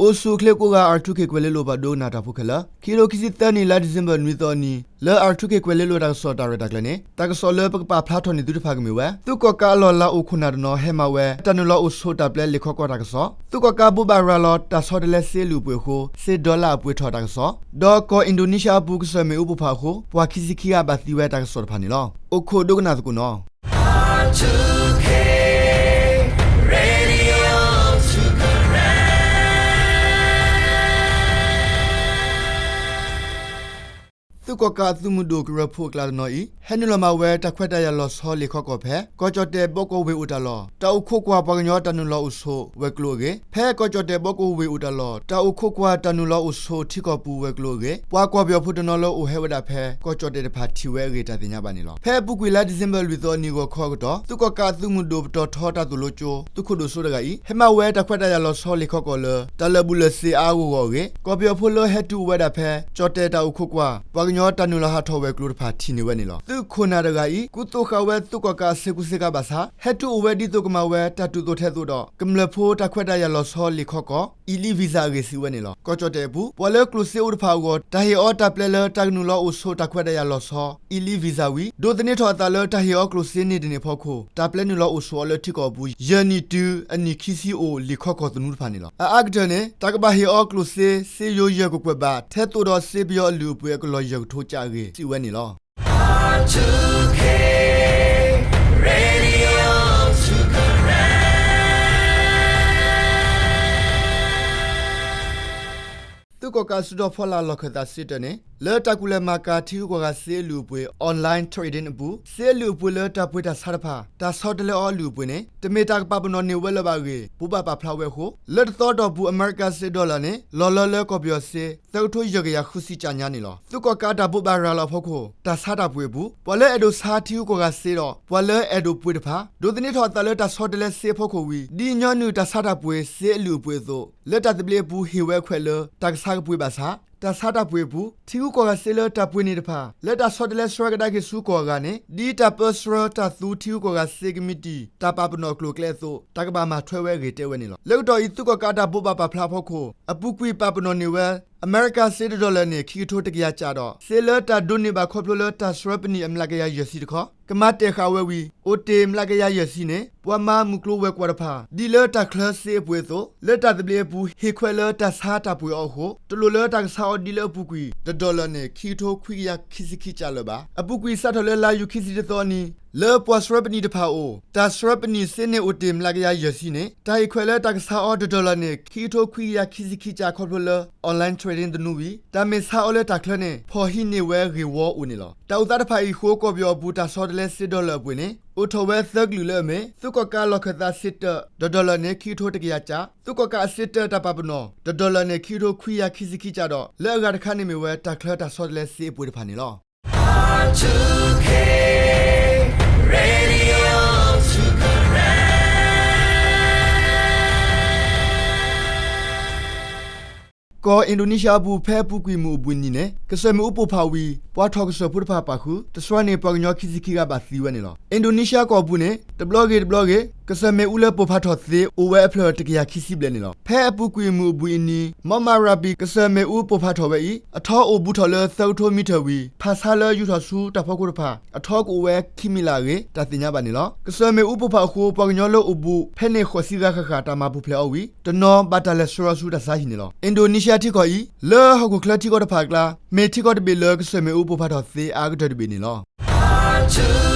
အိၣ်ဆူၣ်အိၣ်ချ့ကိးဂၤ R two K ကွဲၤလ့လိၤ ပှၤဒိကနၣ်တၢ်ဖိခဲလၢာ်, ခံကထိခံဆံသၢနံၣ် လါဒံၣ်စ့ဘၢၣ် နွံသီအနံၤ လၢ R two K ကွဲၤလ့လိၤ တၢ်ကစီၣ်တၢ်ရဲၣ်တၢ်ကျဲၤန့ၣ် တၢ်ကစီၣ်လၢပကပာ်ဖျါထီၣ်န့ၢ်သုတဖၣ်ကမ့ၢ်ဝဲ သုးကီၣ်ကးအလီၢ်လၤအိၣ်ခိၣ်နၢ်တနီၤ ဟဲမၤဝဲ တၢ်နုာ်လီၤအိၣ်ဆိးတၢ်ပျဲလံာ်ခီကီၢ်တၢ်ကစီၣ်, သုးကီၣ်ကးဘိးဘၣ်ရၤလီၤ တၢ်ဆီတလဲစ့အလုၢ်အပှ့ၤအဃိ စ့ဒီလၣ်အပှ့ၤထီၣ်တၢ်ကစီၣ်, ဒီးကီၢ်အံၣ်ဒိၣ်နံၣ်ၡါအပူၤ ကစၢၢ်မ့ၣ်အူပိၢ်ဖးအဃိ ပှၤခံဆံခံဂၤဘၣ်သံဝဲတၢ်ကစီၣ်တဖၣ်န့ၣ်လီၤ. အိၣ်ခိးဒိကနၣ်သကိးနီၤ. သုးကီၣ်ကးအသုးမုၢ်ဒိၣ်ကရၢဖိအကျါတနီၤအံၤ ဟဲနုာ်လီၤမၤဝဲတၢ်ခွဲးတၢ်ယာ်လီၤဆီလံာ်ခီကီၢ်ဖဲ ကီၢ်ကၠီၣ်တဲၣ်ဘီကီၢ်ဝ့ၢ်အိၣ်တၢ်လီၢ် တၢ်အိၣ်ခိးကွၢ်ပှၤကညီတၢ်နုာ်လီၤအိၣ်ဆိးဝဲၤကျိၤအဂ့ၢ်, ဖဲကီၢ်ကၠီၣ်တဲၣ်ဘီကီၢ်ဝ့ၢ်အိၣ်တၢ်လီၢ် တၢ်အိၣ်ခိးကွၢ်တၢ်နုာ်လီၤအိၣ်ဆိးထံကီၢ်ပူၤဝဲၤကျိၤအဂ့ၢ်, ပှၤကွၢ်ပယီၤဖိတနီၤလၢအိၣ်ဟဲဝဲဒၣ်ဖဲ ကီၢ်ကၠီၣ်တဲၣ်တဖၣ်ထံၣ်ဝဲအဂ့ၢ် တၢ်သ့ၣ်ညါဘၣ်န့ၣ်လီၤ. ဖဲအပူၤကွံာ်လါဒံၣ်စ့ဘၢၣ်လွံၢ်သီအနံၤဂီၤခီအကတီၢ် သုးကီၣ်ကးအသုးမုၢ်ဒိၣ်ပတီၢ်ထီတၢ်သိၣ်လိကၠိ သုးခိၣ်ဒိၣ်စိတဂၤအံၤ ဟဲမၤဝဲတၢ်ခွဲးတၢ်ယာ်လီၤဆီလံာ်ခီကီၢ်လၢ တၢ်လၢာ်ဘူၣ်လၢာ်စ့အါအါဂီၢ်ဂီၢ်အဂ့ၢ်, ကီၢ်ပယီၤဖိလၢဟဲတုၤအိၣ်ဝဲဒၣ်ဖဲ ကၠီၣ်တဲၣ်တၢ်အိၣ်ခိးကွၢ် ပှၤကညီတၢ်နုာ်လီၤဟးထီၣ်ဝဲၤကျိၤတဖၣ်ထံၣ်န့ၢ်ဝဲန့ၣ်လီၤ. သုးခိၣ်နၢ်တဂၤအံၤ ကူသိးဃာ်ဝဲသုးကီၣ်ကးအစ့ကူစ့ကါဘၣ်ဆၣ် ဟဲတုၤအိၣ်ဝဲဒ်သိးကမၤဝဲတၢ်တုၤသိးထဲသိးဒီး ကမျၢၢ်ဖိတၢ်ခွဲးတၢ်ယာ်လီၤဆီလံာ်ခီကီၢ် Elite Visa အဂ့ၢ် စံးဝဲန့ၣ်လီၤ. ကီၢ်ကၠီၣ်တဲၣ်အပူၤ ပှၤလၢကျိၣ်စ့အိၣ်တဖၣ်အဂီၢ် တၢ်ဟ့ၣ်အီတၢ်ပျဲလၢတၢ်ကနုာ်လီၤအိၣ်ဆိးတၢ်ခွဲးတၢ်ယာ်လီၤဆီ Elite Visa ဝံၤ ဒိးသန့ၤထီၣ်အသးလၢတၢ်ဟ့ၣ်အီကျိၣ်စ့န့ၢ်တန့ၢ်အဖီခိၣ် တၢ်ပျဲနုာ်လီၤအိၣ်ဆိးအီၤလၢထံကီၢ်အပူၤ ယဲၢ်နံၣ်တုၤအနံၣ်ခံဆံအိၣ်လံာ်ခီကီၢ်သနူတဖၣ်န့ၣ်လီၤ. အအါကတၢၢ်န့ၣ် တၢ်ကဘၣ်ဟ့ၣ်အီကျိၣ်စ့ စ့ယိၤယဲၢ်ကကွဲၢ်ဘး ထဲသိးဒီးစ့ပယီၤအလုၢ်အပှ့ၤအကလီၢ်ယဲၢ်ကထိကၠးအဂ့ၢ် စံးဝဲန့ၣ်လီၤ. သုးကီၣ်ကးအစုဒီဖီလာ်လီၢ်ခၢၣ်သးစ့တၢးန့ၣ် လၢတၢ်ကူၣ်လဲၤမၤကၤထံဂုၤကီၢ်ဂၤစ့အလုၢ်အပှ့ၤ online trading အပူၤ စ့အလုၢ်အပှ့ၤလၢတၢ်ပှ့ၤတၢ်ဆါတဖၣ် တၢ်ဆီတလဲအီၤအလုၢ်အပှ့ၤန့ၣ် တမ့ၢ်တၢ်ကပာ်ပနီၣ်န့ၢ်ဝဲလၢၤဘၣ်အဂ့ၢ် ဘိးဘၣ်ပာ်ဖျါဝဲအဃိ လၢတသီအတီၢ်ပူၤ အမဲရကၤစ့ dollar န့ၣ် လီၤလၢလၢကီၢ်ပယီၤစ့ သၢကထိယဲၢ်ကယၤဃုဆံကၠးညါန့ၣ်လီၤ. သုးကီၣ်ကးတၢ်ဘိးဘၣ်ရၤလီၤအဖီခိၣ် တၢ်ဆါတၢ်ပှ့ၤအပူၤ ပှၤလၢအဲၣ်ဒိးဆါထံဂုၤကီၢ်ဂၤစ့ဒီး ပှၤလၢအဲၣ်ဒိးပှ့ၤတဖၣ် ဒိးသန့ၤထီၣ်အသးလၢတၢ်ဆီတလဲစ့အဖီခိၣ်ဝံၤ ဒ်ညီနုၢ်တၢ်ဆါတၢ်ပှ့ၤစ့အလုၢ်အပှ့ၤအသိး လၢတၢ်သဘျ့အပူၤဟ့ၣ်ဝဲအခွဲးလၢ တၢ်ကဆါကပှ့ၤဘၣ်ဆၣ် တၢ်ဆါတၢ်ပှ့ၤအပူၤ ထံဂုၤကီၢ်ဂၤစ့လၢတၢ်ပှ့ၤန့ၢ်တဖၣ် လၢတၢ်ဆီတလဲဆှၢကဒါက့ၤဆူကီၢ်အဂၤန့ၣ် ဒ်တၢ်ပၢဆှၢတၢ်သူထံဂုၤကီၢ်ဂၤစ့ကမံးတံာ် တၢ်ပာ်ပနီၣ်အကျိၤအကျဲအသိး တၢ်ကဘၣ်မၤထွဲဝဲအဂ့ၢ်တဲဝဲန့ၣ်လီၤ. လၢကတီၢ်အံၤ သုးကီၣ်ကးတၢ်ဘိးဘၣ်ပာ်ဖျါအဖီခိၣ် အပူၤကွံာ်ပာ်ပနီၣ်န့ၢ်ဝဲ အမဲရကၤစ့တ dollar န့ၣ် ခံကထိတကယၤကၠးဒီး စ့လၢတၢ်ဒိးန့ၢ်ဘၣ်ခီဖျိလၢတၢ်ဆှၢပနံာ်အမျးကယၤယဲၢ်ဆံတခီ ကမၤတဲာ်ဃာ်ဝဲဝံၤ အိၣ်တ့ၢ်မျးကယၤယဲၢ်ဆံန့ၣ် ပှၤမၤမုၢ်ကျိၤဝဲၤကွာ်တဖၣ် ဒ်လၢတၢ်ချၢစ့အပှ့ၤအသိး လၢတၢ်သဘျ့အပူၤ ဟ့ၣ်ခွဲးလၢတၢ်ဆါတၢ်ပှ့ၤအီၤအဃိ တလိၣ်လၢတၢ်ကဆါအီၤဒ်လၢအပူၤကွံာ် တ dollar န့ၣ် ခံကထိခွံကယၤခံဆံခံကၠးလၢၤဘၣ်. အပူၤကွံာ်စးထီၣ်လၢလါယူၤခံဆံတသီအနံၤ လၢပှၤဆှၢပနံာ်တဖၣ်အအိၣ် တၢ်ဆှၢပနံာ်စ့န့ၣ်အိၣ်တ့ၢ်မျးကယၤယဲၢ်ဆံန့ၣ် တၢ်ဟ့ၣ်ခွဲးလၢတၢ်ကဆါအီၤတ dollar န့ၣ် ခံကထိခွံကယၤခံဆံခံကၠးခီဖျိလၢ online trading သနူဝံၤ တၢ်မ့ၢ်ဆါအီၤလၢတၢ်ချၢန့ၣ် ဖီၣ်ဟံးန့ၢ်ဝဲဂ့ၢ်ဝီအိၣ်န့ၣ်လီၤ. တၢ်အိၣ်သးတဖၣ်အံၤအဃိ ကီၢ်ပယီၤအပူၤတၢ်ဆီတလဲစ့ dollar အပှ့ၤန့ၣ် အိၣ်ထီၣ်ဝဲသၢကလုာ်လၢအမ့ၢ် သုးကီၣ်ကးလီၢ်ခၢၣ်သးစ့တၢး တ dollar န့ၣ် ခံကထိတကယၤကၠး, သုးကီၣ်ကးအစ့တၢးတၢ်ပာ်ပနီၣ် တ dollar န့ၣ် ခံကထိခွံကယၤခံဆံခံကၠးဒီး လၢအဂၤတခါန့ၣ်မ့ၢ်ဝဲတၢ်ချၢတၢ်ဆီတလဲစ့အပှ့ၤတဖၣ်န့ၣ်လီၤ. ကီၢ်အ့ၣ်ဒိးနံၣ်ၡါအပူၤ ဖဲအပူၤကွံာ်မုၢ်အိၣ်ဘှံးနံၤန့ၣ် ကစၢၢ်မ့ၣ်အူပိၢ်ဖးဝံၤ ပှၤထီၣ်ကစၢၢ်ဖိတဖၣ်ပာ်ဃုာ် တစှၤန့ၢ်ပှၤကညီခံဆံခံဂၤဘၣ်သံဝဲန့ၣ်လီၤ. အ့ၣ်ဒိးနံၣ်ၡါကီၢ်ပူၤန့ၣ် တဘျီဂ့ၤတဘျီဂ့ၤ ကစၢၢ်မ့ၣ်အူလၢပိၢ်ဖးထီၣ်သ့ အိၣ်ဝဲအဖျၢၣ်တကယၤခံဆံဘျဲၣ်န့ၣ်လီၤ. ဖဲအပူၤကွံာ်မုၢ်အိၣ်ဘှံးအနံၤ မီမၤရၤဘံၣ် ကစၢၢ်မ့ၣ်အူပိၢ်ဖးထီၣ်ဝဲအံၤ အထီအိၣ်ဘူးထီၣ်လၢသၢကထိမံထၢၣ်ဝံၤ ဖးဆါလၢယူၢ်ထီၣ်ဆူတၢ်ဖီခိၣ်တဖၣ် အထီကအိၣ်ဝဲခံမံလးအဂ့ၢ် တၢ်သ့ၣ်ညါဘၣ်န့ၣ်လီၤ. ကစၢၢ်မ့ၣ်အူပိၢ်ဖးအဃိ ပှၤကညီလၢအိၣ်ဘူး ဖဲန့ၣ်ဃိးဆံဂၤဃၣ်ဃၣ် တၢ်မၤပူၤဖျဲးအီၤဝံၤ တနီၤဘၣ်တၢ်လဲၤဆှၢအီၤဆူတၢ်ဆါဟံၣ်န့ၣ်လီၤ. အ့ၣ်ဒိးနံၣ်ၡါထံကီၢ်အံၤ လၢဟီၣ်ခိၣ်ချၢထံကီၢ်တဖၣ်အကျါ မ့ၢ်ထံကီၢ်တဘ့ၣ်လၢကစၢၢ်မ့ၣ်အူပိၢ်ဖးထီၣ်သ့အါကတၢၢ်တဘ့ၣ်န့ၣ်လီၤ.